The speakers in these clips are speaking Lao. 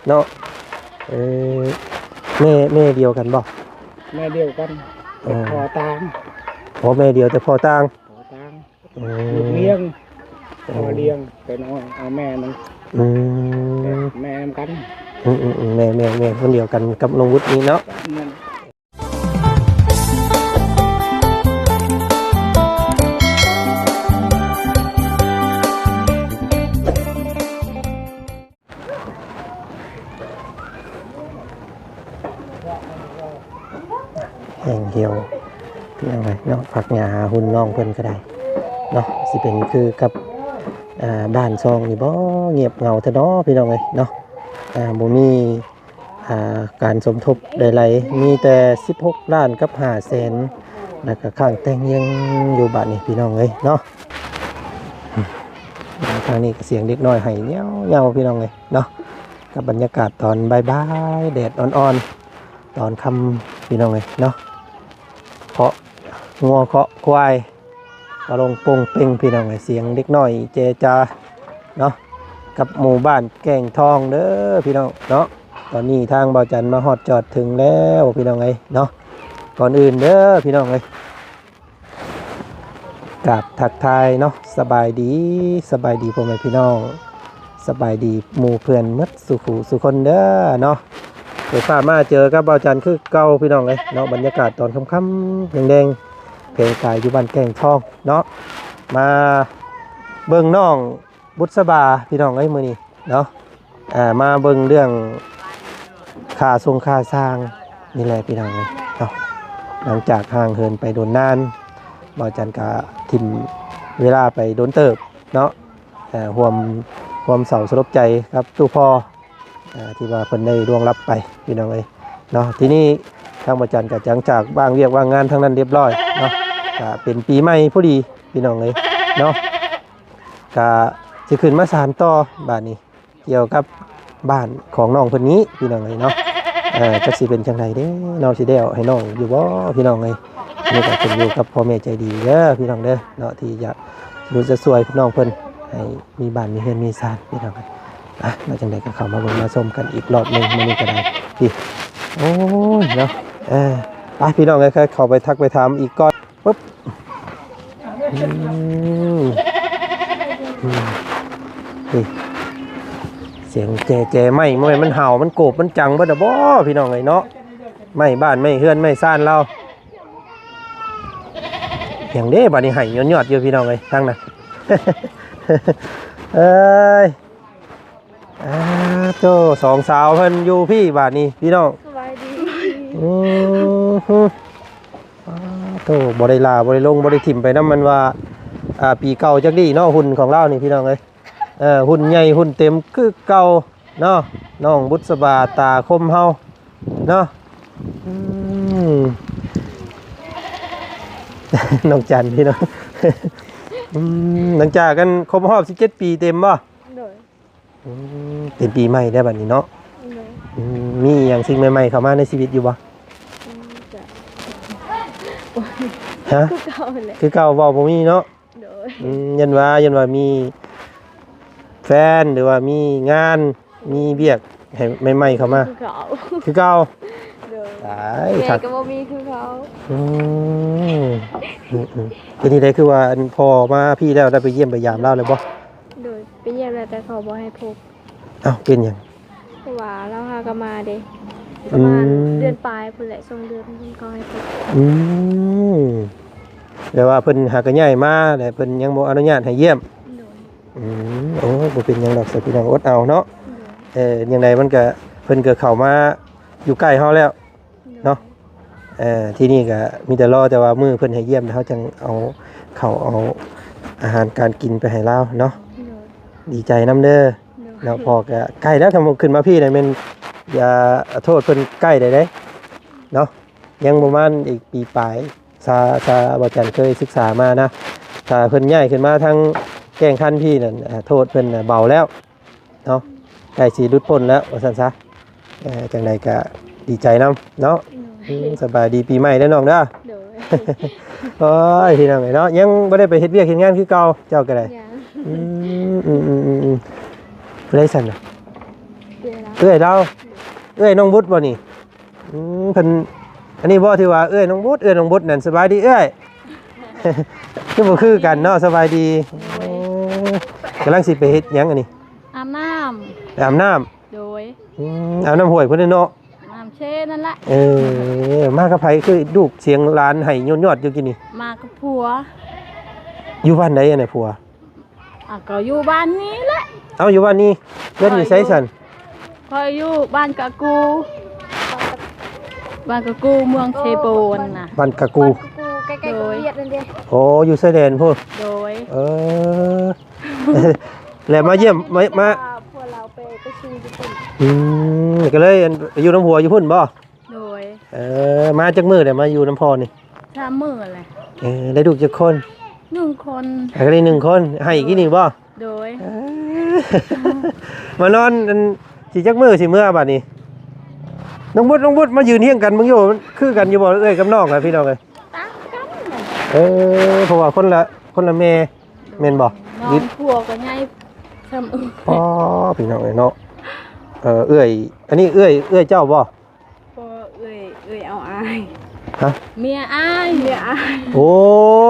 ເນາະ. ເອີ ແມ່ ແມ່ດຽວກັນບໍ່? ແມ່ດຽວກັນ ເອີ ແຕ່ພໍ່ຕ່າງ. ອໍ ແມ່ດຽວແຕ່ພໍ່ຕ່າງ. ພໍ່ຕ່າງ. ອືມ ລູກລ້ຽງ ເອີ ພໍ່ລ້ຽງ ແຕ່ນ້ອງເອົາແມ່ມັນ. ອືມ ແຕ່ແມ່ນຳກັນ. ອືມໆໆ ແມ່ ແມ່ ແມ່ຄົນດຽວກັນກັບນ້ອງວຸດນີ້ເນາະ. ແມ່ນ. ແຫ້ງຫ່ຽວ ພີ່ນ້ອງເອີຍເນາະ. ພັກຫຍ້າຫາຮຸ່ນນ້ອງເພິ່ນກໍໄດ້ເນາະ. ຊິເປັນຄືກັບ ອ່າ ບ້ານຊ່ອງນີ້ບໍ່? ງຽບເຫງົາແທ້ເນາະ ພີ່ນ້ອງເອີຍເນາະ. ອ່າ ບໍ່ມີ ອ່າ ການສົມທົບໃດໆ ມີແຕ່ສິບຫົກລ້ານກັບຫ້າແສນ ແລ້ວກໍຄ້າງແຕ່ງຍັງຢູ່ບາດນີ້ ພີ່ນ້ອງເອີຍເນາະ. ທາງນີ້ກໍສຽງເດັກນ້ອຍໄຫ້ຍາວໆ ພີ່ນ້ອງເອີຍເນາະ. ກັບບັນຍາກາດຕອນບ່າຍໆ ແດດອ່ອນໆ ຕອນຄ່ຳ ພີ່ນ້ອງເອີຍເນາະ. ເຄາະງົວເຄາະຄວາຍ ກະລົງໂປ່ງເປ່ງ ພີ່ນ້ອງເອີຍ. ສຽງເດັກນ້ອຍແຈຈາເນາະ ກັບໝູ່ບ້ານແກ້ງທອງເດີ ພີ່ນ້ອງເນາະ. ຕອນນີ້ທາງບ່າວຈັນມາຮອດຈອດເຖິງແລ້ວ ພີ່ນ້ອງເອີຍເນາະ. ກ່ອນອື່ນເດີ ພີ່ນ້ອງເອີຍ ກາບທັກທາຍເນາະ ສະບາຍດີ ສະບາຍດີພໍ່ແມ່ພີ່ນ້ອງ ສະບາຍດີໝູ່ເພື່ອນໝົດສູ່ຜູ້ສູ່ຄົນເດີເນາະ. ໄດ້ພາມາເຈີກັບບ່າວຈັນຄືເກົ່າ ພີ່ນ້ອງເອີຍເນາະ. ບັນຍາກາດຕອນຄ່ຳໆ ແດງໆ ແພກາຍຢູ່ບ້ານແກ້ງທອງເນາະ. ມາເບິ່ງນ້ອງບຸດສະບາ ພີ່ນ້ອງເອີຍ ມື້ນີ້ເນາະ. ອ່າ ມາເບິ່ງເລື່ອງຄ່າຊົງຄ່າຊ່າງນີ້ແຫຼະ ພີ່ນ້ອງເອີຍເນາະ. ຫຼັງຈາກຫ່າງເຫີນໄປດົນນານ ບ່າວຈັນກະຖິ້ມເວລາໄປດົນເຕີບເນາະ. ເອີ ຮ່ວມ ຮ່ວມເສົ້າສະຫຼົບໃຈກັບຕູ້ພໍ່ ເອີ ທີ່ວ່າເພິ່ນໄດ້ລ່ວງລັບໄປ ພີ່ນ້ອງເອີຍເນາະ. ທີນີ້ທາງບ່າວຈັນກະຫຼັງຈາກວາງວຽກວາງງານທາງນັ້ນຮຽບຮ້ອຍເນາະ ກະເປັນປີໃໝ່ພໍດີ ພີ່ນ້ອງເອີຍເນາະ. ກະຊິຂຶ້ນມາສານຕໍ່ບາດນີ້ ກ່ຽວກັບບ້ານຂອງນ້ອງເພິ່ນນີ້ ພີ່ນ້ອງເອີຍເນາະ. ເອີ ຈັກຊິເປັນຈັ່ງໃດເດ້ເນາະ ຊິໄດ້ເອົາໃຫ້ນ້ອງຢູ່ບໍ່ ພີ່ນ້ອງເອີຍ. ນີ້ກໍຂຶ້ນຢູ່ກັບພໍ່ແມ່ໃຈດີເດີ ພີ່ນ້ອງເດີເນາະ ທີ່ຈະ ຫຼື ຈະຊ່ວຍນ້ອງເພິ່ນໃຫ້ມີບ້ານມີເຮືອນມີຊານ ພີ່ນ້ອງເອີຍ. ອ່ະ ມາຈັ່ງໃດກໍເຂົ້າມາເບິ່ງມາຊົມກັນອີກລອບໜຶ່ງ ມື້ນີ້ກໍໄດ້ ພີ່ ໂອ້ຍເນາະ. ເອີ ໄປ ພີ່ນ້ອງເອີຍ ເຂົ້າໄປທັກໄປຖາມອີກກ່ອນ. ປຶບ ອືມ ອືມ ນີ້ ສຽງແຈ ແຈໄມ້ ບໍ່ແມ່ນມັນເຫົ່າ ມັນໂກບ ມັນຈັງເບິດລະບໍ ພີ່ນ້ອງເອີຍເນາະ. ໄມ້ບ້ານ ໄມ້ເຮືອນ ໄມ້ຊານລາວ ຫຍັງເດ້ ບາດນີ້ໄຫ້ຍອດໆຢູ່ ພີ່ນ້ອງເອີຍ ທາງນັ້ນ ເອີຍ. ອ່າ ໂທ້ ສອງສາວເພິ່ນຢູ່ພີ້ບາດນີ້ ພີ່ນ້ອງ ສະບາຍດີ. ອືມ ອ່າ ໂທ້ ບໍ່ໄດ້ລາ ບໍ່ໄດ້ລົງ ບໍ່ໄດ້ຖິ້ມໄປນຳ ມັນວ່າ ອ່າ ປີເກົ່າຈັກດີເນາະ. ຫຸ່ນຂອງລາວນີ້ ພີ່ນ້ອງເອີຍ ເອີ ຫຸ່ນໃຫຍ່ຫຸ່ນເຕັມຄືເກົ່າເນາະ. ນ້ອງບຸດສະບາຕາຄົມເຮົາເນາະ. ອືມ ນ້ອງຈັນ ພີ່ນ້ອງ ອືມ ຫຼັງຈາກກັນຄົບຮອບສິບເຈັດປີເຕັມບໍ່? ໂດຍ. ອືມ ເປັນປີໃໝ່ແລ້ວບັດນີ້ເນາະ. ໂດຍ. ອືມ ມີອີ່ຫຍັງສິ່ງໃໝ່ໆເຂົ້າມາໃນຊີວິດຢູ່ບໍ່? ອືມ ກະ ຮະ? ຄືເກົ່າແຫຼະ ຄືເກົ່າ ເວົ້າບໍ່ມີເນາະ. ໂດຍ. ອືມ ຢ້ານວ່າ ຢ້ານວ່າມີແຟນ ຫຼືວ່າມີງານ ມີວຽກໃຫ້ໃໝ່ໆເຂົ້າມາ ຄືເກົ່າ ຄືເກົ່າ. ໂດຍ. ຕາຍ ແມ່ກໍບໍ່ມີຄືເກົ່າ. ອືມ ອືມໆ ເປັນຈັ່ງໃດ ຄືວ່າອັນພໍ່ມາພີ້ແລ້ວ ໄດ້ໄປຢ້ຽມໄປຢາມລາວແລ້ວບໍ່? ໂດຍ ໄປຢ້ຽມແລ້ວ ແຕ່ເຂົາບໍ່ໃຫ້ພົບ. ອ້າວ ເປັນຫຍັງ? ເພາະວ່າລາວຫາກໍມາເດ້ ປະມານ ອືມ ເດືອນປາຍພຸ້ນແຫຼະ ສອງເດືອນເຂົາໃຫ້ພົບ. ອືມ ແປວ່າເພິ່ນຫາກໍຍ້າຍມາ ແລະ ເພິ່ນຍັງບໍ່ອະນຸຍາດໃຫ້ຢ້ຽມ. ໂດຍ. ອືມ ໂອ້ຍ ບໍ່ເປັນຫຍັງດອກ ຊະ ພີ່ນ້ອງ ອົດເອົາເນາະ. ໂດຍ. ເອີ ຈັ່ງໃດມັນກໍ ເພິ່ນກໍເຂົ້າມາຢູ່ໃກ້ເຮົາແລ້ວ ໂດຍ ເນາະ. ເອີ ທີນີ້ກໍມີແຕ່ລໍແຕ່ວ່າມື້ເພິ່ນໃຫ້ຢ້ຽມ ແລ້ວເຮົາຈັ່ງເອົາເຂົ້າເອົາອາຫານການກິນໄປໃຫ້ລາວເນາະ. ໂດຍ. ດີໃຈນຳເດີ. ໂດຍ. ເນາະ ພໍ່ກໍໃກ້ແລ້ວ ຖ້າບໍ່ຂຶ້ນມາພີ້ນະ ແມ່ນ ຢ່າໂທດເພິ່ນໃກ້ໄດ້ເດ້ເນາະ. ຍັງປະມານອີກປີປາຍ ຊາ ຊາ ບ່າວຈັນເຄີຍສຶກສາມານະ ຖ້າເພິ່ນຍ້າຍຂຶ້ນມາທາງແກ້ງຄັນພີ້ນັ້ນ ອ່າ ໂທດເພິ່ນນະເບົາແລ້ວເນາະ ໃກ້ຊິຫຼຸດພົ້ນແລ້ວວ່າຊັ້ນຊະ. ເອີ ຈັ່ງໃດກໍດີໃຈນຳເນາະ. ໂດຍ. ອືມ ສະບາຍດີປີໃໝ່ເດີນ້ອງເດີ. ໂດຍ. ໂອ້ຍ ພີ່ນ້ອງເອີຍເນາະ ຍັງບໍ່ໄດ້ໄປເຮັດວຽກເຮັດງານຄືເກົ່າ ເຈົ້າກໍໄດ້. ຍັງ. ອືມ ອືມໆໆໆ ຜູ້ໃດຊັ້ນນະ? ເອື້ອຍ ເອື້ອຍລາວ ເອື້ອຍນ້ອງບຸດບໍ່ນີ້? ອືມ ເພິ່ນ ອັນນີ້ບໍ່ທີ່ວ່າເອື້ອຍນ້ອງບຸດ ເອື້ອຍນ້ອງບຸດນັ້ນ. ສະບາຍດີເອື້ອຍ. ຄືບໍ່ຄືກັນເນາະ. ສະບາຍດີ. ໂອ້ ກຳລັງຊິໄປເຮັດຫຍັງອັນນີ້? ອາບນ້ຳ. ໄປອາບນ້ຳ? ໂດຍ. ອືມ ອາບນ້ຳຫ້ວຍພຸ້ນເນາະ. ອາບນ້ຳເຊນັ້ນລະ. ເອີ ມາກັບໃຜ? ຄືລູກສຽງຫຼານໄຫ້ຍອດໆຢູ່ກີ້ນີ້. ມາກັບຜົວ. ຢູ່ບ້ານໃດອັນນະຜົວ? ອ່າ ກໍຢູ່ບ້ານນີ້ແຫຼະ. ເອົ້າ ຢູ່ບ້ານນີ້. ເຮືອນຢູ່ໃສຊັ້ນ? ຂ້ອຍຢູ່ບ້ານກະກູ ບ້ານກະກູ ເມືອງເຊໂປນນະ. ບ້ານກະກູ ໃກ້ໆກັບຫວຽດນັ້ນເດ້. ໂອ້ ຢູ່ຊາຍແດນພຸ້ນ. ໂດຍ. ເອີ ແລ້ວມາຢ້ຽມ ມາ ມາ ຜົວລາວໄປປະຊຸມຢູ່ພຸ້ນ. ອືມ ກໍເລີຍ ອັນ ຢູ່ນຳຜົວຢູ່ພຸ້ນບໍ່? ໂດຍ. ເອີ ມາຈັກມື້ແລ້ວມາຢູ່ນຳພໍ່ນີ້? ສາມມື້ແລ້ວ. ເອີ ໄດ້ລູກຈັກຄົນ? ໜຶ່ງຄົນ. ກໍໄດ້ໜຶ່ງຄົນ ໃຫ້ກີ້ນີ້ບໍ່? ໂດຍ. ເອີ ມານອນ ອັນ ຊິຈັກມື້ຊິເມືອບາດນີ້? ນ້ອງບຸດ ນ້ອງບຸດ ມາຢືນຮຽງກັນເບິ່ງຢູ່ ຄືກັນຢູ່ບໍ່ເອື້ອຍກັບນ້ອງນະ ພີ່ນ້ອງເອີຍ? ຕ່າງກັນ. ເອີ ເພາະວ່າຄົນລະ ຄົນລະແມ່ ແມ່ນບໍ່? ນ້ອງຜົວກໍໃຫຍ່ສ່ຳເອື້ອຍ. ອໍ ພີ່ນ້ອງເອີຍເນາະ. ເອີ ເອື້ອຍ ອັນນີ້ເອື້ອຍ ເອື້ອຍເຈົ້າບໍ່? ບໍ່ ເອື້ອຍ ເອື້ອຍເອົາອ້າຍ. ຮະ? ເມຍອ້າຍ ເມຍອ້າຍ. ໂອ້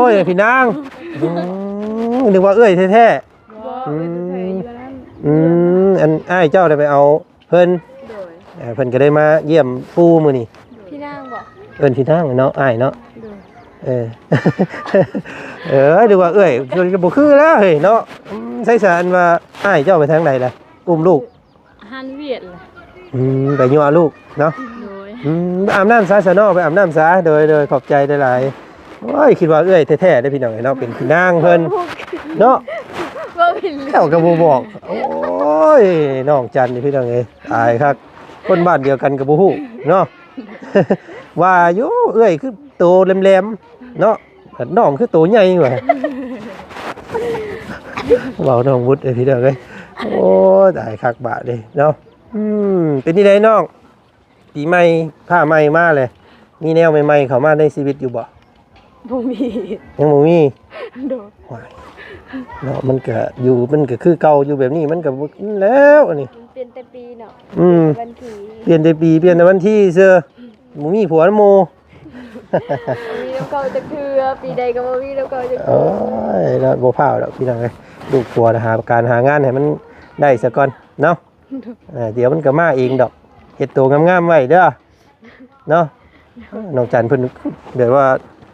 ຍ ພີ່ນາງ ອືມ ນຶກວ່າເອື້ອຍແທ້ໆ. ບໍ່ ອືມ ເອື້ອຍແທ້ໆຢູ່ນັ້ນ. ອືມ ອັນອ້າຍເຈົ້າໄດ້ໄປເອົາເພິ່ນ. ໂດຍ. ເອີ ເພິ່ນກໍໄດ້ມາຢ້ຽມປູ່ມື້ນີ້. ພີ່ນາງບໍ່? ເອີ້ນພີ່ນາງເນາະ ອ້າຍເນາະ. ໂດຍ. ເອີ ເອີ ນຶກວ່າເອື້ອຍ ກໍບໍ່ຄືແລ້ວເຮີ້ຍເນາະ. ອືມ ໃສສາ ອັນວ່າອ້າຍເຈົ້າໄປທາງໃດລະ? ອຸ້ມລູກ ອາຫານວຽດລະ. ອືມ ໄປຍົວະລູກເນາະ. ໂດຍ. ອືມ ອາບນ້ຳຊາຊະເນາະ ໄປອາບນ້ຳຊາ. ໂດຍ ໂດຍ ຂອບໃຈຫຼາຍໆ. ໂອ້ຍ ຄິດວ່າເອື້ອຍແທ້ໆເດ້ພີ່ນ້ອງເອີຍເນາະ ເປັນພີ່ນາງເພິ່ນເນາະ. ເຈົ້າກໍບໍ່ບອກ. ໂອ້ຍ ນ້ອງຈັນນີ້ພີ່ນ້ອງເອີຍ ຕາຍຄັກ ຄົນບ້ານດຽວກັນກໍບໍ່ຮູ້ເນາະ. ວ່າຢູ່ເອື້ອຍຄືໂຕແຫຼມໆເນາະ ນ້ອງຄືໂຕໃຫຍ່ວ່າ. ເວົ້ານ້ອງວຸດເອີຍພີ່ນ້ອງເອີຍ. ໂອ້ຍ ຕາຍຄັກບາດນີ້ເນາະ. ອືມ ເປັນຈັ່ງໃດນ້ອງ? ປີໃໝ່ ຟ້າໃໝ່ມາແລ້ວ ມີແນວໃໝ່ໆເຂົ້າມາໃນຊີວິດຢູ່ບໍ່? ບໍ່ມີ. ຍັງບໍ່ມີ? ໂດຍ. ໂອ້ຍ ເນາະ ມັນກະຢູ່ ມັນກະຄືເກົ່າຢູ່ແບບນີ້ ມັນກະບໍ່ແລ້ວອັນນີ້. ມັນປ່ຽນແຕ່ປີເນາະ. ອືມ ປ່ຽນແຕ່ວັນທີ ປ່ຽນແຕ່ປີ ປ່ຽນແຕ່ວັນທີເຊື່ອ. ບໍ່ມີຜົວນຳໝູ່ ບໍ່ມີນຳເກົ່າຈັກເທື່ອ ປີໃດກໍບໍ່ມີນຳເກົ່າຈັກເທື່ອ. ໂອ້ຍ ເນາະ ບໍ່ພ້າວດອກພີ່ນ້ອງເອີຍ ລູກຜົວນະ ຫາການຫາງານໃຫ້ມັນໄດ້ສາກ່ອນເນາະ. ເອີ ດຽວມັນກໍມາເອງດອກ ເຮັດໂຕງາມໆໄວ້ເດີເນາະ. ນ້ອງຈັນເພິ່ນແບບວ່າ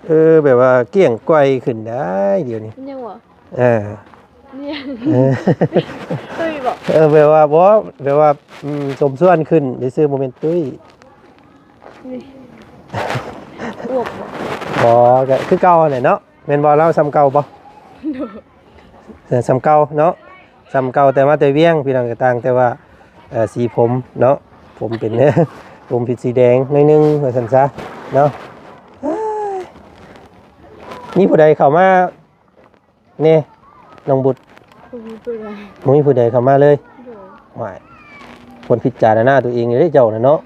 ເອີ ແບບວ່າກ້ຽງກ່ອຍຂຶ້ນໄດ໋ດຽວນີ້. ຍັງບໍ່? ເອີ ເອີ ຕຸ້ຍບໍ່? ເອີ ແບບວ່າບໍ່ ແບບວ່າ ອືມ ສົມສ່ວນຂຶ້ນຊື່ໆ ບໍ່ແມ່ນຕຸ້ຍ. ນີ້ ອວບບໍ່? ບໍ່ ກໍຄືເກົ່າຫັ້ນແຫຼະເນາະ. ແມ່ນບໍ່? ລາວສ່ຳເກົ່າບໍ່? ໂດຍ. ເອີ ສ່ຳເກົ່າເນາະ ສ່ຳເກົ່າ ແຕ່ມາແຕ່ວຽງ ພີ່ນ້ອງ ກໍຕ່າງແຕ່ວ່າ ເອີ ສີຜົມເນາະ ຜົມເປັນ ຜົມເປັນສີແດງໜ້ອຍໜຶ່ງວ່າຊັ້ນຊະເນາະ. ມີຜູ້ໃດເຂົ້າມາແດ່ ນ້ອງບຸດ? ບໍ່ມີຜູ້ໃດ ບໍ່ມີຜູ້ໃດເຂົ້າມາເລີຍ. ໂດຍ. ວ້າຍ ຄວນພິຈາລະນາຕົວເອງຢູ່ເດ້ເຈົ້ານະເນາະ.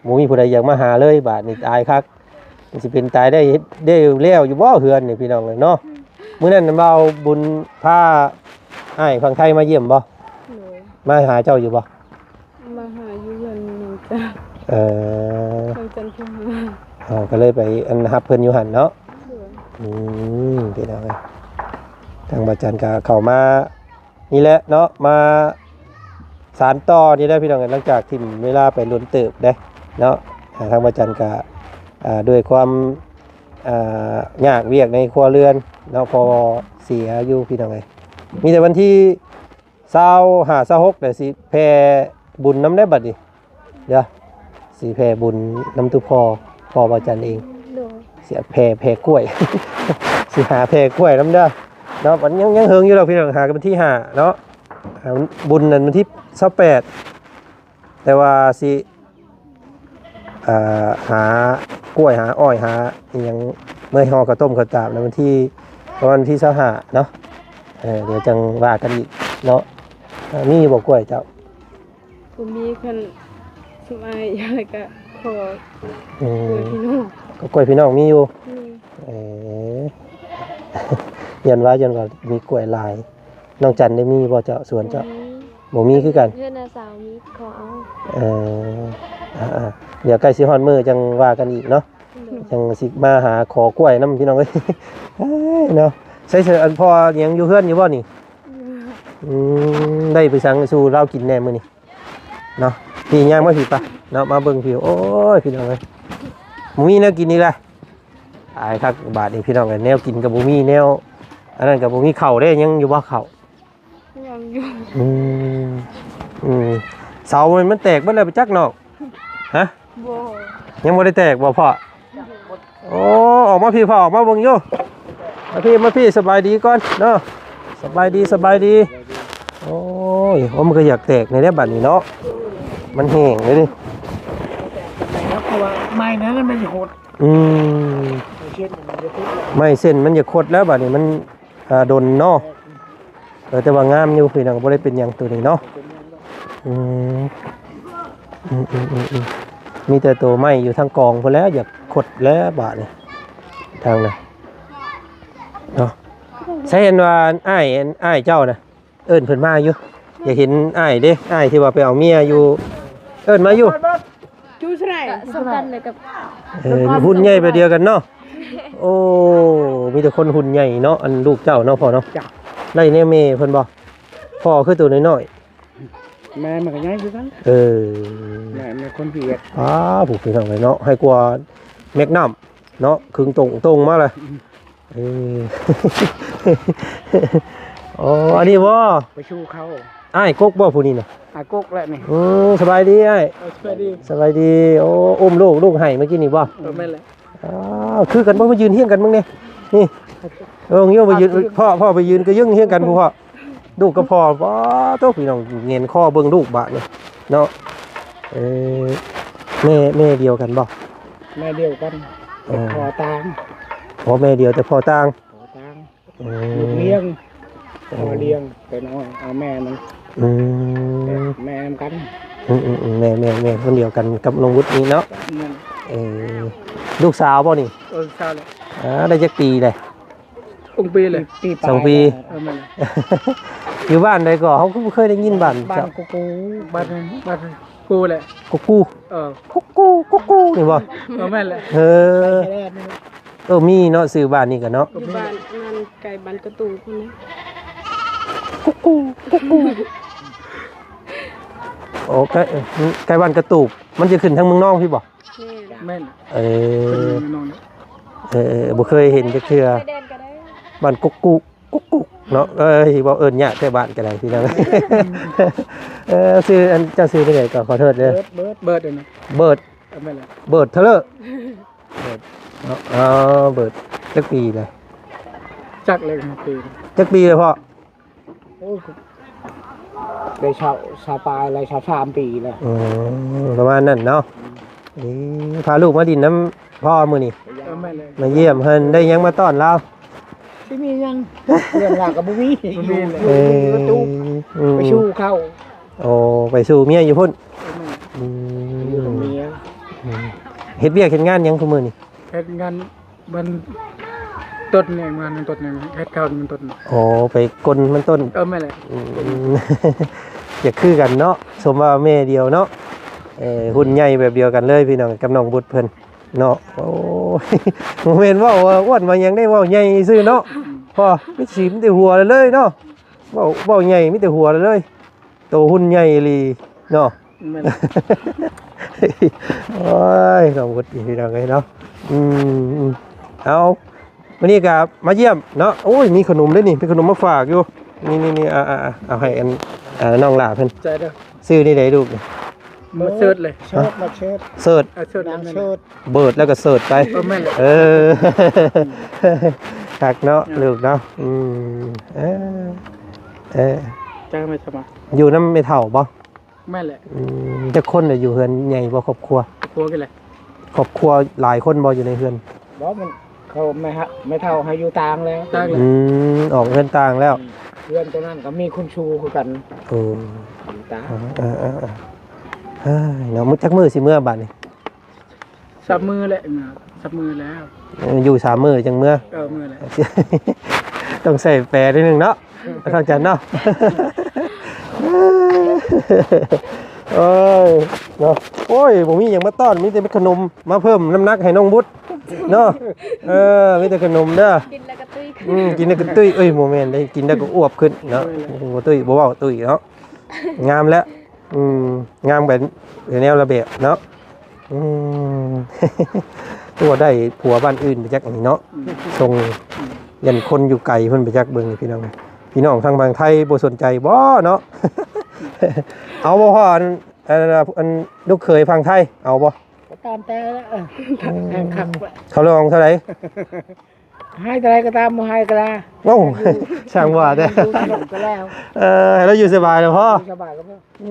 ບໍ່ມີຜູ້ໃດຢາກມາຫາເລີຍ ບາດນີ້ອາຍຄັກ. ມັນຊິເປັນຕາຍໄດ້ເຮັດໄດ້ແລ້ວຢູ່ບໍ່ເຮືອນນີ້ ພີ່ນ້ອງເອີຍເນາະ. ອືມ ມື້ນັ້ນບ່າວບຸນພາອ້າຍຝັ່ງໄທມາຢ້ຽມບໍ່? ໂດຍ. ມາຫາເຈົ້າຢູ່ບໍ່? ມາຫາຢູ່ເຮືອນນ້ອງຈັນ. ເອີ ນ້ອງຈັນໂທຫາ ເຮົາກໍເລີຍໄປ ອັນ ຮັບເພິ່ນຢູ່ຫັ້ນເນາະ. ໂດຍ. ອືມ ພີ່ນ້ອງເອີຍ ທາງບ່າວຈັນກໍເຂົ້າມາ ນີ້ແຫຼະເນາະ ມາສານຕໍ່ນີ້ແຫຼະພີ່ນ້ອງເອີຍ ຫຼັງຈາກຖິ້ມເວລາໄປດົນເຕີບເດ້ເນາະ. ອ່າ ທາງບ່າວຈັນກະ ອ່າ ດ້ວຍຄວາມ ອ່າ ຍາກວຽກໃນຄົວເຮືອນເນາະ ພໍ່ເສຍຢູ່ພີ່ນ້ອງເອີຍ. ມີແຕ່ວັນທີຊາວຫ້າ ຊາວຫົກແຫຼະ ຊິແຜ່ບຸນນຳໄດ້ບັດນີ້. ເດີ ຊິແຜ່ບຸນນຳຕຸພໍ່ ພໍ່ບ່າວຈັນເອງ. ໂດຍ. ຊິແຜ່ ແຜ່ກ້ວຍ ຊິຫາແຜ່ກ້ວຍນຳເດີເນາະ. ມັນຍັງ ຍັງເຫິງຢູ່ດອກພີ່ນ້ອງ ຫາກັນວັນທີຫ້າເນາະ. ອ່າ ບຸນນັ້ນວັນທີຊາວແປດ ແຕ່ວ່າຊິ ອ່າ ຫາກ້ວຍ ຫາອ້ອຍ ຫາອີ່ຫຍັງ ເມືອຫໍ່ເຂົ້າຕົ້ມເຂົ້າຕາກໃນວັນທີ ປະມານວັນທີຊາວຫ້າເນາະ. ເອີ ດຽວຈັ່ງວ່າກັນອີກເນາະ. ອ່າ ມີຢູ່ບໍ່ກ້ວຍເຈົ້າ? ບໍ່ມີ. ຄັນຊຸມອ້າຍຢາກກໍຂໍ ອືມ ກ້ວຍພີ່ນ້ອງ ກໍກ້ວຍພີ່ນ້ອງມີຢູ່. ມີ. ເອີ ຢ້ານວ່າ ຢ້ານວ່າມີກ້ວຍຫຼາຍ. ນ້ອງຈັນໄດ້ມີບໍ່ເຈົ້າ ສວນເຈົ້າ? ບໍ່ມີ. ບໍ່ມີຄືກັນ ເຮືອນນ້າສາວມີຂໍເອົາ. ເອີ ອ່າໆ ດຽວໃກ້ຊິຮອດມື້ຈັ່ງວ່າກັນອີກເນາະ. ໂດຍ ຈັ່ງຊິມາຫາຂໍກ້ວຍນຳ ພີ່ນ້ອງເອີຍ. ເອີຍເນາະ ໃສ່ເສື້ອອັນພໍ່ຫຍັງຢູ່ເຮືອນຢູ່ບໍ່ນີ້? ອືມ ໄດ້ໄປສັງສູ່ລາວກິນແດ່ມື້ນີ້ເນາະ? ພີ່ຍ່າງມາພີ່ປະເນາະ ມາເບິ່ງພີ່. ໂອ້ຍ ພີ່ນ້ອງເອີຍ ບໍ່ມີແນວກິນອີກລະ. ອາຍຄັກບາດນີ້ ພີ່ນ້ອງເອີຍ ແນວກິນກໍບໍ່ມີ ແນວອັນນັ້ນກໍບໍ່ມີ. ເຂົ້າເດ້ ຍັງຢູ່ບໍ່ເຂົ້າ? ຍັງຢູ່. ອືມ ອືມ ເສົາມັນແຕກເບິດແລ້ວໄປຈັກນ້ອງ? ຮະ? ບໍ່ ຍັງບໍ່ໄດ້ແຕກບໍ່ພໍ່? ໂອ້ ອອກມາພີ່ພໍ່ ອອກມາເບິ່ງຢູ່. ມາພີ່ ມາພີ່ ສະບາຍດີກ່ອນເນາະ. ສະບາຍດີ ສະບາຍດີ. ໂອ້ຍ ໂອ້ ມັນກໍຢາກແຕກໃນແຫຼະບາດນີ້ເນາະ ມັນແຫ້ງເດ້. ເພາະວ່າໄມ້ນັ້ນມັນຊິຫົດ. ອືມ ໄມ້ເສັ້ນມັນຈະຄົດແລ້ວ ບາດນີ້ມັນ ອ່າ ດົນເນາະ. ເອີ ແຕ່ວ່າງາມຢູ່ພີ່ນ້ອງ ບໍ່ໄດ້ເປັນຫຍັງໂຕນີ້ເນາະ. ອືມ ອືມໆ ມີແຕ່ໂຕໄມ້ຢູ່ທາງກອງພຸ້ນແຫຼະ ຢາກຄົດແລ້ວບາດນີ້ ທາງນັ້ນເນາະ. ໃສເຫັນວ່າອ້າຍ ອ້າຍເຈົ້ານະ ເອີ້ນເພິ່ນມາຢູ່. ຢາກເຫັນອ້າຍເດ້ ອ້າຍທີ່ວ່າໄປເອົາເມຍຢູ່ ເອີ້ນມາຢູ່. ສຳຄັນເລີຍກັບ ເອີ ຮຸ່ນໃຫຍ່ແບບດຽວກັນເນາະ. ໂອ້ ມີແຕ່ຄົນຮຸ່ນໃຫຍ່ເນາະ ອັນລູກເຈົ້າເນາະພໍ່ເນາະ. ໄລ່ແນວແມ່ເພິ່ນບໍ່? ພໍ່ຄືໂຕນ້ອຍໆ. ແມ່ມັນກໍໃຫຍ່ຄືກັນ. ເອີ ແມ່ ແມ່ຄົນວຽດ. ອ້າ ຜູ້ພີ່ນ້ອງເອີຍເນາະ ໃຫຍ່ກວ່າແມັກນຳເນາະ ຄຶ່ງໂຕ່ງໂຕ່ງມາລະ. ເອີ ໂອ້ ອັນນີ້ບໍ່? ໄປສູ່ເຂົາ. ອ້າຍກົກບໍ່ຜູ້ນີ້ນະ? ອ້າຍກົກແຫຼະນີ້. ອືມ ສະບາຍດີອ້າຍ. ເອີ ສະບາຍດີ ສະບາຍດີ. ໂອ້ ອຸ້ມລູກ ລູກໄຫ້ເມື່ອກີ້ນີ້ບໍ່? ເອີ ແມ່ນແຫຼະ. ອ້າວ ຄືກັນບໍ່? ມາຢືນຮຽງກັນເບິ່ງແດ່ ນີ້. ເອີ ໂຍມ ໄປຢືນ ພໍ່ ພໍ່ໄປຢືນກະຍຶ່ງຮຽງກັນພຸ້ນພໍ່. ລູກກັບພໍ່ ປ້າໂທ້ ພີ່ນ້ອງ ແຫງນຄໍເບິ່ງລູກບາດນີ້ເນາະ. ເອີ ແມ່ ແມ່ດຽວກັນບໍ່? ແມ່ດຽວກັນ ເອີ ແຕ່ພໍ່ຕ່າງ. ອໍ ແມ່ດຽວແຕ່ພໍ່ຕ່າງ. ພໍ່ຕ່າງ. ອືມ ລູກລ້ຽງ. ອໍ ພໍ່ລ້ຽງ ແຕ່ນ້ອຍເອົາແມ່ມັນ. ອືມ ແມ່ນຳກັນ. ອືມໆໆ ແມ່ໆໆ ຄົນດຽວກັນກັບນ້ອງວຸດນີ້ເນາະ. ແມ່ນ. ເອີ ລູກສາວບໍ່ນີ້? ເອີ ລູກສາວແຫຼະ. ອ່າ ໄດ້ຈັກປີແລ້ວ? ສອງປີແຫຼະ. ປີປາຍ ສອງປີ. ເອີ ແມ່ນແຫຼະ. ຢູ່ບ້ານໃດກໍ? ເຮົາຄືບໍ່ເຄີຍໄດ້ຍິນບ້ານ ບ້ານ ເຈົ້າ ກຸກູ ບ້ານ ບ້ານກຸກູແຫຼະ. ກຸກູ. ເອີ ກຸກູ ກຸກູ ນີ້ບໍ່? ເອີ ແມ່ນແຫຼະ. ເອີ ເອີ ມີເນາະ ຊື່ບ້ານນີ້ກໍເນາະ. ຢູ່ບ້ານນັ້ນ ໃກ້ບ້ານກະຕູບພຸ້ນນະ. ກຸກູ ກຸກູ. ໂອ້ ໃກ້ ໃກ້ບ້ານກະຕູບ. ມັນຈະຂຶ້ນທາງເມືອງນອງພີ້ບໍ່? ແມ່ນ ແມ່ນ. ເອີ ເອີ ບໍ່ເຄີຍເຫັນຈັກເທື່ອ. ບ້ານກຸກກຸ ກຸກກຸເນາະ. ເອີຍ ເວົ້າເອີ້ນຍາກແທ້ ບ້ານກໍໄດ້ ພີ່ນ້ອງ. ເອີ ຊື່ອັນ ເຈົ້າຊື່ແນວໃດກໍ? ຂໍໂທດເດີ. ເບີດ ເບີດ ເບີດ. ເອີ ແມ່ນແຫຼະ. ເບີດທະເລີ. ເບີດເນາະ. ເອີ ເບີດ ຈັກປີແລ້ວ? ຈັກແລ້ວ ຈັກປີແລ້ວພໍ່? ໂອ້ ໄດ້ຊາວ ຊາວປາຍແລ້ວ ຊາວສາມປີແລ້ວ. ອືມ ປະມານນັ້ນເນາະ. ເອີ ພາລູກມາດິນນຳພໍ່ມື້ນີ້. ເອີ ແມ່ນເລີຍ. ມາຢ້ຽມເພິ່ນ ໄດ້ຫຍັງມາຕ້ອນລາວ? ຊິມີຫຍັງ? ເລື່ອງລາວກໍບໍ່ມີ. ບໍ່ມີເລີຍ. ເອີ ຢູ່ປະຕູ ອືມ ໄປສູ່ເຂົາ. ໂອ້ ໄປສູ່ເມຍຢູ່ພຸ້ນ. ເອີ ແມ່ນ. ອືມ ຢູ່ກັບເມຍ. ອືມ ເຮັດວຽກເຮັດງານຫຍັງຄຸມື້ນີ້? ເຮັດງານ ມັນຕົ້ນນີ້ ມັນຕົ້ນນີ້ ເຮັດເຂົ້າມັນຕົ້ນ. ໂອ້ ໄປກົນມັນຕົ້ນ. ເອີ ແມ່ນແຫຼະ. ອືມ ຢາກຄືກັນເນາະ ສົມວ່າແມ່ດຽວເນາະ. ເອີ ຮຸ່ນໃຫຍ່ແບບດຽວກັນເລີຍ ພີ່ນ້ອງ ກັບນ້ອງບຸດເພິ່ນເນາະ. ໂອ້ຍ ບໍ່ແມ່ນເວົ້າວ່າອ້ວນວ່າຫຍັງເດ້ ເວົ້າໃຫຍ່ຊື່ເນາະ. ອືມ ພໍ່ ມີສີມແຕ່ຫົວເລີຍເນາະ. ເວົ້າ ເວົ້າໃຫຍ່ມີແຕ່ຫົວເລີຍ. ໂຕຮຸ່ນໃຫຍ່ອີ່ຫຼີເນາະ. ແມ່ນ. ໂອ້ຍ ນ້ອງວຸດ ພີ່ນ້ອງເອີຍເນາະ. ອືມ ເອົາ ມື້ນີ້ກໍມາຢ້ຽມເນາະ. ໂອ້ຍ ມີຂະໜົມເດ້ນີ້ ມີຂະໜົມມາຝາກຢູ່. ນີ້ໆໆ ອ່າໆ ເອົາໃຫ້ອັນ ອ່າ ນ້ອງຫຼ້າເພິ່ນ. ໃຈເດີ. ຊື່ນີ້ໃດລູກ? ມາເສີດເລີຍ. ເສີດ ມາເສີດ. ເສີດ. ເອີ ເສີດ ນາງເສີດ. ເບີດແລ້ວກໍເສີດໄປ. ເອີ ແມ່ນ. ເອີ ຄັກເນາະ ເອີ ລູກເນາະ. ອືມ ເອີ ເອີ ຈັກແມ່ນສະບາຍ ຢູ່ນຳແມ່ເຖົ້າບໍ່? ແມ່ນແຫຼະ. ອືມ ຈັກຄົນລະ ຢູ່ເຮືອນໃຫຍ່ບໍ່ ຄອບຄົວ? ຄອບຄົວກັນແຫຼະ. ຄອບຄົວຫຼາຍຄົນບໍ່ ຢູ່ໃນເຮືອນ? ບໍ່ ມັນ ເຂົາ ແມ່ ແມ່ເຖົ້າໃຫ້ຢູ່ຕ່າງແລ້ວ. ຕ່າງແລ້ວ. ອືມ ອອກເຮືອນຕ່າງແລ້ວ. ອືມ ເຮືອນຕົວນັ້ນກໍມີຄົນຢູ່ຄືກັນ. ໂອ້ ຢູ່ຕ່າງ. ເອີໆໆ ເອີຍ ເນາະ ມື້ ຈັກມື້ຊິເມືອບາດນີ້? ສາມມື້ແຫຼະ ສາມມື້ແລ້ວ. ເອີ ຢູ່ສາມມື້ຈັ່ງເມືອ. ເອີ ເມືອແຫຼະ. ຕ້ອງໃສ່ແປໜ້ອຍໜຶ່ງເນາະ ອືມ ເທົ່າຈັນເນາະ. ໂອ້ຍ ເນາະ ໂອ້ຍ ບໍ່ມີຫຍັງມາຕ້ອນ ມີແຕ່ເປັນຂະໜົມມາເພີ່ມນ້ຳໜັກໃຫ້ນ້ອງບຸດເນາະ. ເອີ ມີແຕ່ຂະໜົມເດີ ກິນແລ້ວກໍຕຸ້ຍຂຶ້ນ ອືມ ກິນແລ້ວກໍຕຸ້ຍ ເອີຍ ບໍ່ແມ່ນເດ້ ກິນແລ້ວກໍອວບຂຶ້ນເນາະ. ບໍ່ຕຸ້ຍ ບໍ່ເວົ້າຕຸ້ຍເນາະ ງາມແລ້ວ ອືມ ງາມໄປແນວລະແບບເນາະ. ອືມ ຕົວໄດ້ຜົວບ້ານອື່ນໄປຈັກອັນນີ້ເນາະ ອືມ ສົ່ງ ອືມ ຢ້ານຄົນຢູ່ໄກເພິ່ນໄປຈັກ. ເບິ່ງນີ້ພີ່ນ້ອງ ພີ່ນ້ອງທາງຝັ່ງໄທບໍ່ສົນໃຈບໍ່ເນາະ? ເອົາບໍ່ພໍ່ ອັນ ອັນ ອັນລູກເຂີຍຝັ່ງໄທເອົາບໍ່? ກໍຕາມແຕ່ລະ ເອີ ອືມ ແຮງຄັກລະ ເຂົາລອງເທົ່າໃດ? ໃຫ້ເທົ່າໃດກໍຕາມ ບໍ່ໃຫ້ກໍລາ. ໂອ້ ຊ່າງວ່າແທ້ ຢູ່ນຳກັນແລ້ວ ເອີ ໃຫ້ລາວຢູ່ສະບາຍລະພໍ ຢູ່ສະບາຍກໍພໍ ອື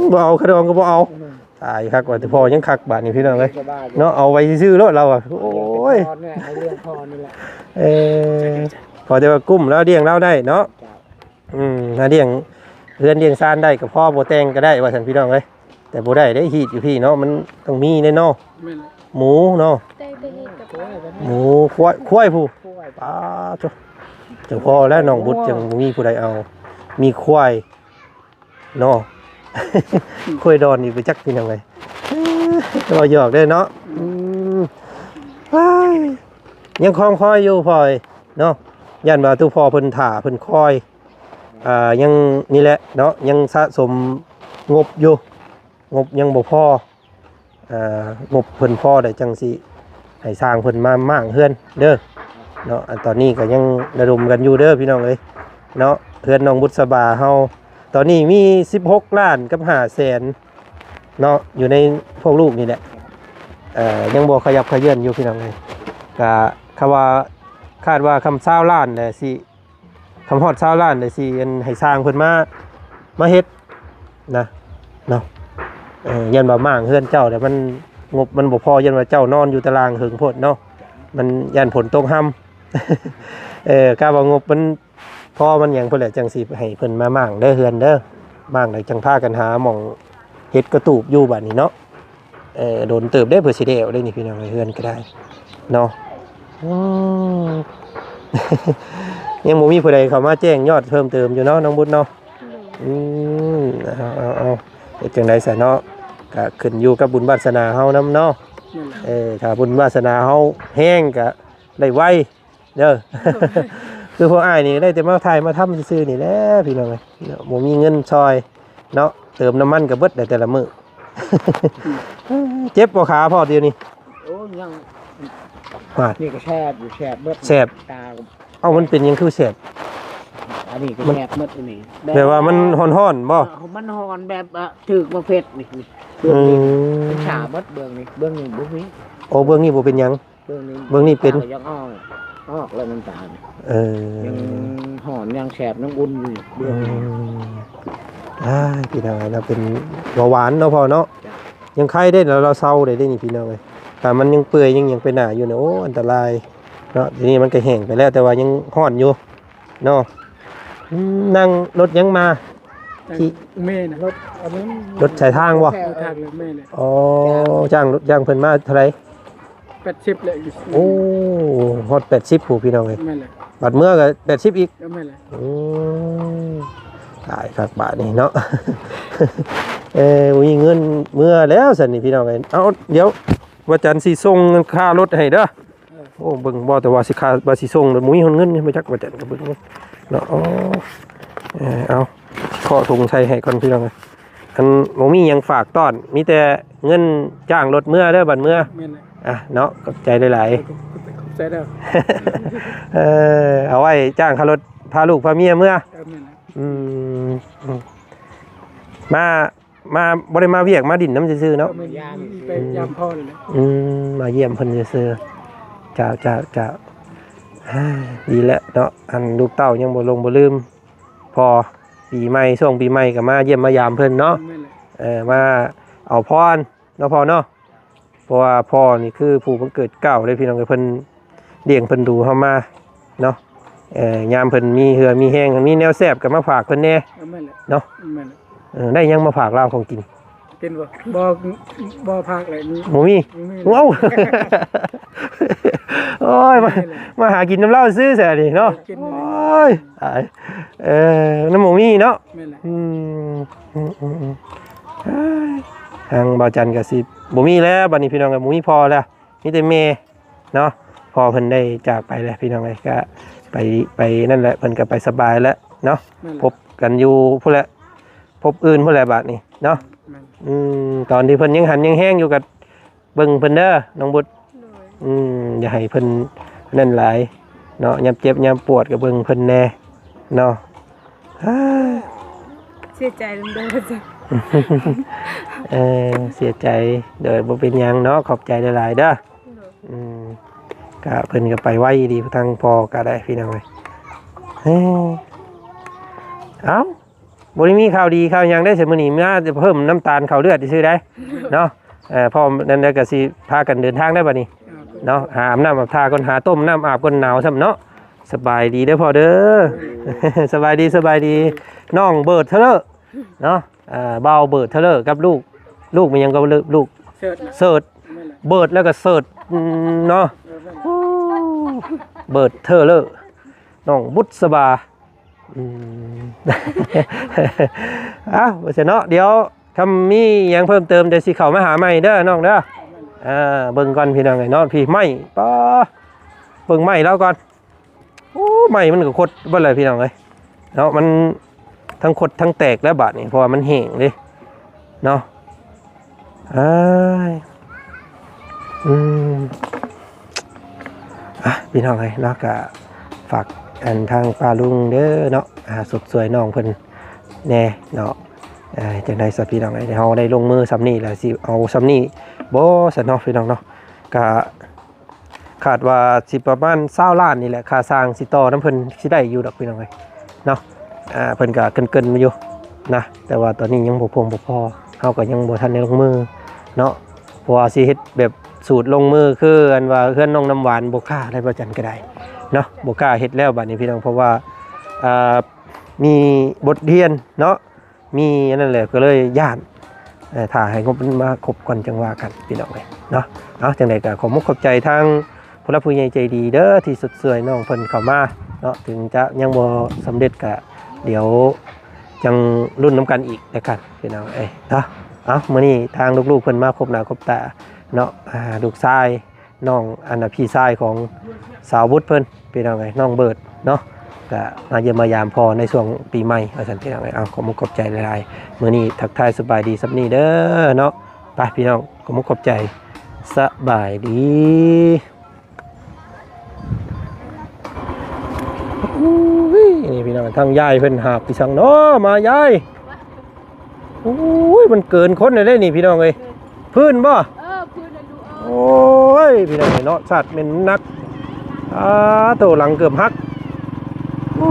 ມ ບໍ່ເອົາ ຂະດອງກໍບໍ່ເອົາ ອືມ ຕາຍຄັກວ່າ ແຕ່ພໍ່ຍັງຄັກບາດນີ້ພີ່ນ້ອງເອີຍ ສະບາຍ ເນາະ ເອົາໄວ້ຊື່ໆໂລດລາວອະ. ໂອ້ຍ ໃຫ້ເລື່ອງພໍ່ນີ້ແຫຼະ ເອີ ພໍແຕ່ວ່າກຸ້ມລາວ ລ້ຽງລາວໄດ້ເນາະ ເຈົ້າ ອືມ ຫາລ້ຽງເຮືອນລ້ຽງຊານໄດ້ກໍພໍ ບໍ່ແຕ່ງກໍໄດ້ວ່າຊັ້ນພີ່ນ້ອງເອີຍ. ແຕ່ບໍ່ໄດ້ເດ້ ຮີດຢູ່ພີ້ເນາະ ມັນຕ້ອງມີເດ້ເນາະ ແມ່ນແຫຼະ ໝູເນາະ ແຕ່ງແຕ່ຮີດກັບ ໝູ ຄວາຍ ຄວາຍຜູ້ ຄວາຍ ປາໂທ້ ຈັ່ງພໍແລ້ວ ນ້ອງບຸດຈັ່ງບໍ່ມີຜູ້ໃດເອົາ ມີຄວາຍເນາະ ຄວາຍດອນນີ້ໄປຈັກເປັນຫຍັງເລີຍ ເວົ້າຫຍອກເດ້ເນາະ ອືມ ອືມ ອ້າຍ ຍັງຄອງຄອຍຢູ່ພໍ່ເອີຍເນາະ ຢ້ານວ່າຕູ້ພໍ່ເພິ່ນຖ້າເພິ່ນຄອຍ ອ່າ ຍັງນີ້ແຫຼະເນາະ ຍັງສະສົມງົບຢູ່ ງົບຍັງບໍ່ພໍ ອ່າ ງົບເພິ່ນພໍໄດ້ຈັ່ງຊິໃຫ້ຊ່າງເພິ່ນມາມ້າງເຮືອນເດີເນາະ. ອັນຕອນນີ້ກໍຍັງລະດົມກັນຢູ່ເດີພີ່ນ້ອງເອີຍເນາະ ເຮືອນນ້ອງບຸດສະບາເຮົາ ຕອນນີ້ມີສິບຫົກລ້ານກັບຫ້າແສນເນາະ ຢູ່ໃນພວກລູກນີ້ແຫຼະ ເອີ ຍັງບໍ່ຂະຫຍັບຂະເຫຍື່ອນຢູ່ພີ່ນ້ອງເອີຍ. ກະຄຳວ່າ ຄາດວ່າຄຳຊາວລ້ານແຫຼະຊິ ຄຳຮອດຊາວລ້ານໄດ້ຊິ ອັນ ໃຫ້ຊ່າງເພິ່ນມາ ມາເຮັດນະເນາະ ເອີ ຢ້ານວ່າມ້າງເຮືອນເຈົ້າແລ້ວມັນ ງົບມັນບໍ່ພໍ ຢ້ານວ່າເຈົ້ານອນຢູ່ຕາລ່າງເຫິງໂພດເນາະ ມັນຢ້ານຝົນຕົກຮຳ ເອີ ກະວ່າງົບມັນພໍມັນຫຍັງພຸ້ນແຫຼະ ຈັ່ງຊິໃຫ້ເພິ່ນມາມ້າງເດີເຮືອນເດີ ມ້າງແລ້ວຈັ່ງພາກັນຫາໝ່ອງ ເຮັດກະຕູບຢູ່ບາດນີ້ເນາະ. ເອີ ດົນເຕີບເດ້ເພື່ອຊິໄດ້ອອກເດ້ນີ້ພີ່ນ້ອງເອີຍ ເຮືອນກໍໄດ້ເນາະ ອືມ ຍັງບໍ່ມີຜູ້ໃດເຂົ້າມາແຈ້ງຍອດເພີ່ມເຕີມຢູ່ເນາະ ນ້ອງບຸດເນາະ ໂດຍ ອືມ ເອົາໆໆ ເຮັດຈັ່ງໃດຊະເນາະ ກະຂຶ້ນຢູ່ກັບບຸນວາສະໜາເຮົານຳເນາະ ແມ່ນແຫຼະ ເອີ ຖ້າບຸນວາສະໜາເຮົາແຮງກະໄດ້ໄວ ເດີ ຄືພວກອ້າຍນີ້ໄດ້ແຕ່ມາຖ່າຍມາທຳຊື່ໆນີ້ແຫຼະພີ່ນ້ອງເອີຍເນາະ ບໍ່ມີເງິນຊ່ອຍເນາະ ເຕີມນ້ຳມັນກໍເບິດແລ້ວແຕ່ລະມື້. ເຈັບບໍ່ຂາພໍ່ດຽວນີ້? ໂອ້ ຍັງ ວ່າ ນີ້ກໍແສບຢູ່ ແສບເບິດ ແສບ ຕາກໍ ເອົ້າ ມັນເປັນຫຍັງຄືແສບ? ອັນນີ້ກໍ ມັນ ແສບເບິດອັນນີ້ ແບບວ່າມັນຮ້ອນໆບໍ່? ເອີ ມັນຮ້ອນແບບ ເອີ ຖືກໝາກເພັດນີ້ ອືມ ມັນຊາເບິດເບື້ອງນີ້ ເບື້ອງນີ້ບໍ່ມີ ໂອ້ ເບື້ອງນີ້ບໍ່ເປັນຫຍັງ? ເບື້ອງນີ້ ເບື້ອງນີ້ເປັນ ຕາກໍຍັງອອກ ອອກແລ້ວນ້ຳຕານີ້ ເອີ ຍັງຮ້ອນຍັງແສບຍັງອຸ່ນຢູ່ເບື້ອງນີ້ ອືມ ອ້າຍ ພີ່ນ້ອງເອີຍເນາະ ເປັນເບົາຫວານເນາະພໍ່ເນາະ ເຈົ້າ ຍັງໄຄເດ້ ແລ້ວລາວເຊົາໄດ້ເດ້ນີ້ພີ່ນ້ອງເອີຍ ຖ້າມັນຍັງເປື່ອຍຍັງຫຍັງໄປໜ້າຢູ່ນະ ໂອ້ ອັນຕະລາຍເນາະ ດຽວນີ້ມັນກໍແຫ້ງໄປແລ້ວ ແຕ່ວ່າຍັງຮ້ອນຢູ່ ເນາະ ອືມ ນັ່ງລົດຫຍັງມາ? ທີ່ ແມ່ນະ ລົດອັນນັ້ນ ລົດສາຍທາງບໍ່? ສາຍທາງເລີຍ ແມ່ນແຫຼະ ອໍ ຈ້າງລົດ ຈ້າງເພິ່ນມາເທົ່າໃດ? ແປດສິບແຫຼະ ໂອ້ ຮອດແປດສິບພຸ້ນ ພີ່ນ້ອງເອີຍ ແມ່ນແຫຼະ ບາດເມືອກໍແປດສິບອີກ ແມ່ນແຫຼະ ອືມ ຕາຍຄັກບາດນີ້ເນາະ ເອີ ບໍ່ມີເງິນເມືອແລ້ວຊັ້ນນີ້ ພີ່ນ້ອງເອີຍ ເອົາ ດຽວ ວາຈັນຊິສົ່ງຄ່າລົດໃຫ້ເດີ ໂອ້ ເບິ່ງບໍ່ ແຕ່ວ່າຊິຄ່າ ວ່າຊິສົ່ງ ແລ້ວບໍ່ມີເງິນ ບໍ່ຈັກວ່າຈັ່ງ ກໍເບິ່ງເນາະ ໂອ້ ເອີ ເອົາ ຂໍຖົງໃສ່ໃຫ້ກ່ອນ ພີ່ນ້ອງ ອັນ ບໍ່ມີຫຍັງຝາກຕ້ອນ ມີແຕ່ເງິນຈ້າງລົດເມືອເດີ ບັດເມືອ ແມ່ນແຫຼະ ອ່ະ ເນາະ ຂອບໃຈຫຼາຍໆ ຂອບໃຈເດີ ເອີ ເອົາໄວ້ຈ້າງຄ່າລົດ ພາລູກພາເມຍເມືອ ເອີ ແມ່ນແຫຼະ ອືມ ມາ ມາ ບໍ່ໄດ້ມາວຽກ ມາດິນນຳຊື່ໆເນາະ ມາຢາມ ໄປຢາມພໍ່ນີ້ແຫຼະ ອືມ ມາຢ້ຽມເພິ່ນຊື່ໆ ເຈົ້າ ເຈົ້າ ເຈົ້າ ດີແລ້ວເນາະ ອັນລູກເຕົ້າຍັງບໍ່ຫຼົງບໍ່ລືມ ພໍປີໃໝ່ ຊ່ວງປີໃໝ່ກໍມາຢ້ຽມມາຢາມເພິ່ນເນາະ ແມ່ນແຫຼະ ເອີ ມາເອົາພອນເນາະພໍ່ເນາະ ເພາະວ່າພໍ່ນີ້ຄືຜູ້ບັງເກີດເກົ້າເດ້ ພີ່ນ້ອງເອີຍ ເພິ່ນລ້ຽງເພິ່ນດູເຮົາມາເນາະ ເອີ ຍາມເພິ່ນມີເຫື່ອມີແຮງ ມີແນວແຊບກໍມາຝາກເພິ່ນແດ່ ເອີ ແມ່ນແຫຼະ ເນາະ ແມ່ນແຫຼະ ເອີ ໄດ້ຫຍັງມາຝາກລາວຂອງກິນ? ເປັນບໍ່? ບໍ່ ບໍ່ຝາກເລີຍ ບໍ່ມີ ບໍ່ມີ ວ້າວ ໂອ້ ໂອ້ຍ ມາ ມາຫາກິນນຳລາວຊື່ແທ້ນີ້ເນາະ. ໂອ້ຍ ຕາຍ ເອີ ນຳໝູມີເນາະ. ແມ່ນແຫຼະ. ອືມ ອືມ ອືມ ອືມ ທາງບ່າວຈັນກໍຊິບໍ່ມີແລ້ວ ບັດນີ້ພີ່ນ້ອງ ກໍບໍ່ມີພໍ່ແລ້ວ ມີແຕ່ແມ່ເນາະ. ພໍ່ເພິ່ນໄດ້ຈາກໄປແລ້ວພີ່ນ້ອງເອີຍ ກໍໄປ ໄປນັ້ນແຫຼະ ເພິ່ນກໍໄປສະບາຍແລ້ວເນາະ. ແມ່ນແຫຼະ. ພົບກັນຢູ່ພຸ້ນແຫຼະ ພົບອື່ນພຸ້ນແຫຼະບາດນີ້ເນາະ. ແມ່ນ. ອືມ ຕອນທີ່ເພິ່ນຍັງຫັນຍັງແຮງຢູ່ກໍເບິ່ງເພິ່ນເດີນ້ອງບຸດ. ໂດຍ. ອືມ ຢ່າໃຫ້ເພິ່ນນັ້ນຫຼາຍເນາະ ຍາມເຈັບຍາມປວດກໍເບິ່ງເພິ່ນແດ່ເນາະ. ເສຍໃຈນຳເດີ. ເອີ ເສຍໃຈ. ໂດຍ ບໍ່ເປັນຫຍັງເນາະ ຂອບໃຈຫຼາຍໆເດີ. ໂດຍ. ອືມ ກະເພິ່ນກໍໄປໄວດີ ທາງພໍ່ກໍໄດ້ພີ່ນ້ອງເອີຍ. ເອີ ເອົ້າ ບໍ່ໄດ້ມີຂ່າວດີຂ່າວຫຍັງໄດ໋ ມື້ນີ້ມາແຕ່ເພີ່ມນ້ຳຕານເຂົ້າເລືອດຊື່ໄດ໋ເນາະ. ເອີ ພ້ອມນັ້ນແລ້ວກໍຊິພາກັນເດີນທາງໄດ້ບັດນີ້ເນາະ. ຫາອາບນ້ຳອາບທ່າກ່ອນ ຫາຕົ້ມນ້ຳອາບກ່ອນ ໜາວຊ້ຳເນາະ. ສະບາຍດີເດີພໍ່ເດີ. ສະບາຍດີ ສະບາຍດີ ນ້ອງເບີດເທີເລີເນາະ. ເອີ ບ່າວເບີດເທີເລີກັບລູກ ລູກແມ່ນຫຍັງກໍລູກ ເສີດ ເສີດ ແມ່ນແຫຼະ ເບີດແລ້ວກໍເສີດ ອືມ ເນາະ. ເອີ ແມ່ນ ໂອ້ ເບີດເທີເລີ ນ້ອງບຸດສະບາ. ອືມ ເອົ້າ ວ່າຊັ້ນເນາະ ດຽວຄັນມີຫຍັງເພີ່ມເຕີມ ດຽວຊິເຂົ້າມາຫາໃໝ່ເດີນ້ອງເດີ. ເອີ ເບິ່ງກ່ອນພີ່ນ້ອງເອີຍເນາະ ພີ່ ໄມ້ ປາ ເບິ່ງໄມ້ລາວກ່ອນ. ໂອ້ ໄມ້ມັນກໍຄົດເບິດແລ້ວພີ່ນ້ອງເອີຍເນາະ ມັນທັງຄົດທັງແຕກແລ້ວບາດນີ້ ເພາະວ່າມັນແຫ້ງເດ້ເນາະ. ອ້າຍ ອືມ ອ່ະ ພີ່ນ້ອງເອີຍເນາະ ກະຝາກອັນທາງປ້າລຸງເດີເນາະ ອ່າ ຊົດຊ່ວຍນ້ອງເພິ່ນແດ່ເນາະ. ອ່າ ຈັ່ງໃດຊະພີ່ນ້ອງເອີຍ ເຮົາໄດ້ລົງມືຊ່ຳນີ້ແລ້ວ ຊິເອົາຊ່ຳນີ້ບໍ່ຊັ້ນເນາະ ພີ່ນ້ອງເນາະ. ກະ ຄາດວ່າຊິປະມານຊາວລ້ານນີ້ແຫຼະ ຄ່າຊ່າງຊິຕໍ່ນຳເພິ່ນ ຊິໄດ້ຢູ່ດອກພີ່ນ້ອງເອີຍເນາະ. ອ່າ ເພິ່ນກໍເກີ່ນໆມາຢູ່ນະ ແຕ່ວ່າຕອນນີ້ຍັງບໍ່ພຽງບໍ່ພໍ ເຮົາກໍຍັງບໍ່ທັນໄດ້ລົງມືເນາະ ເພາະວ່າຊິເຮັດແບບສູດລົງມື ຄືອັນວ່າເຮືອນນ້ອງນ້ຳຫວານ ບໍ່ກ້າໄດ້ ບໍ່ຈັນກໍໄດ້ເນາະ ບໍ່ກ້າເຮັດແລ້ວບາດນີ້ພີ່ນ້ອງ ເພາະວ່າ ອ່າ ມີບົດຮຽນເນາະ ມີອັນນັ້ນແຫຼະ ກໍເລີຍຢ້ານ ເອີ ຖ້າໃຫ້ງົບມັນມາຄົບກ່ອນຈັ່ງວ່າກັນພີ່ນ້ອງເອີຍເນາະ. ເອົາ ຈັ່ງໃດກໍຂອບມຸກຂອບໃຈທາງຜູ້ຫຼັກຜູ້ໃຫຍ່ໃຈດີເດີ ທີ່ຊົດຊ່ວຍນ້ອງເພິ່ນເຂົ້າມາເນາະ ເຖິງຈະຍັງບໍ່ສຳເລັດກໍດຽວຈັ່ງລຸ້ນນຳກັນອີກແລ້ວກັນພີ່ນ້ອງເອີຍເນາະ. ເອົາ ມື້ນີ້ທາງລູກໆເພິ່ນມາພົບໜ້າພົບຕາເນາະ ອ່າ ລູກຊາຍ ນ້ອງ ອັນນ່າ ພີ່ຊາຍຂອງສາວບຸດເພິ່ນ ພີ່ນ້ອງເອີຍ ນ້ອງເບີດເນາະ ກະມາຢ້ຽມມາຢາມພໍ່ໃນຊ່ວງປີໃໝ່ວ່າຊັ້ນ ພີ່ນ້ອງເອີຍ. ເອົາ ຂອບມຸກຂອບໃຈຫຼາຍໆ ມື້ນີ້ທັກທາຍສະບາຍດີສ່ຳນີ້ເດີເນາະ. ໄປພີ່ນ້ອງ ຂອບມຸກຂອບໃຈ ສະບາຍດີ. ໂອ້ຍ ນີ້ພີ່ນ້ອງ ທາງຍາຍເພິ່ນຫາບອີ່ສັງເນາະ ມາຍາຍ. ໂອ້ຍ ມັນເກີນຄົນແລ້ວເດ້ນີ້ພີ່ນ້ອງເອີຍ. ເອີ ພື້ນບໍ່? ເອີ ພື້ນນະລູກເອີຍ. ໂອ້ຍ ພີ່ນ້ອງເອີຍເນາະ ສາດແມ່ນໜັກ ອາ ໂຕຫຼັງເກືອບຫັກ. ໂອ້